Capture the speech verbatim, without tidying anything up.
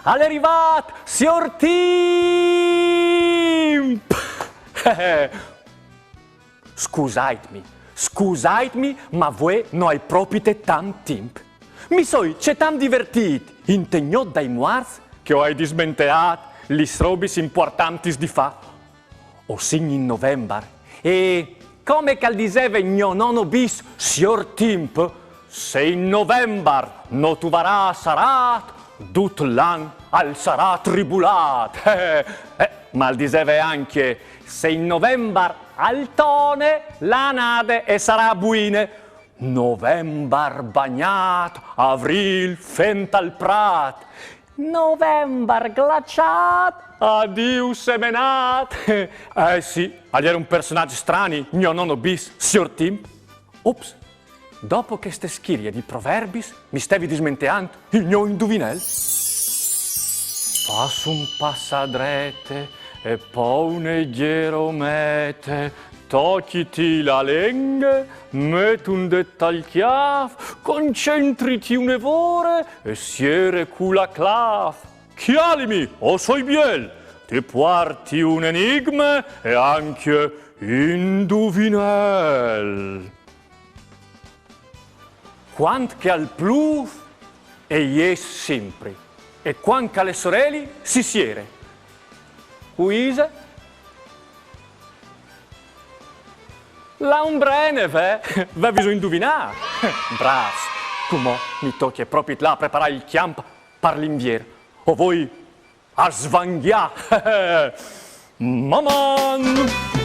Al è rivât siôr Timp! Scusaitmi, scusaitmi, ma vuê no ai propite tant timp. Mi soi cetant divertît inte gnot dai muarts che o ai dismenteât lis robis impuartantis di fâ. O sin in Novembar e, come che al diseve gno nono bis siôr Timp, se in Novembar no tu varâs arât, dut l'an al sarà tribulât. Eh, ma al diseve ancje, se in Novembar al tone, la anade e sarà buine. Novembar bagnât, Avrîl fent al prât, Novembar glaçât, adiu semenât. Eh sì, al jere un personaç strani, gno nono bis, siôr Timp. Ups, dopo cheste schirie di proverbis, mi stevi dismenteant il gno induvinel. Fâs un pas a drete e po un legjêr omete, tocjiti la lenghe, met un dêt tal cjâf, concentriti une vore e siere cu la claf. Cjalimi, o soi biel, ti puarti un enigme e ancje induvinel. Cuant che al plûf, e jes simpri, e cuant che al è soreli, si siere. Cui ise? La ombrene, ve? Vêso induvinât? Brâfs! Cumò mi tocje propit lâ a preparâ il cjamp par l'Invier. O voi a svangjâ! Maman!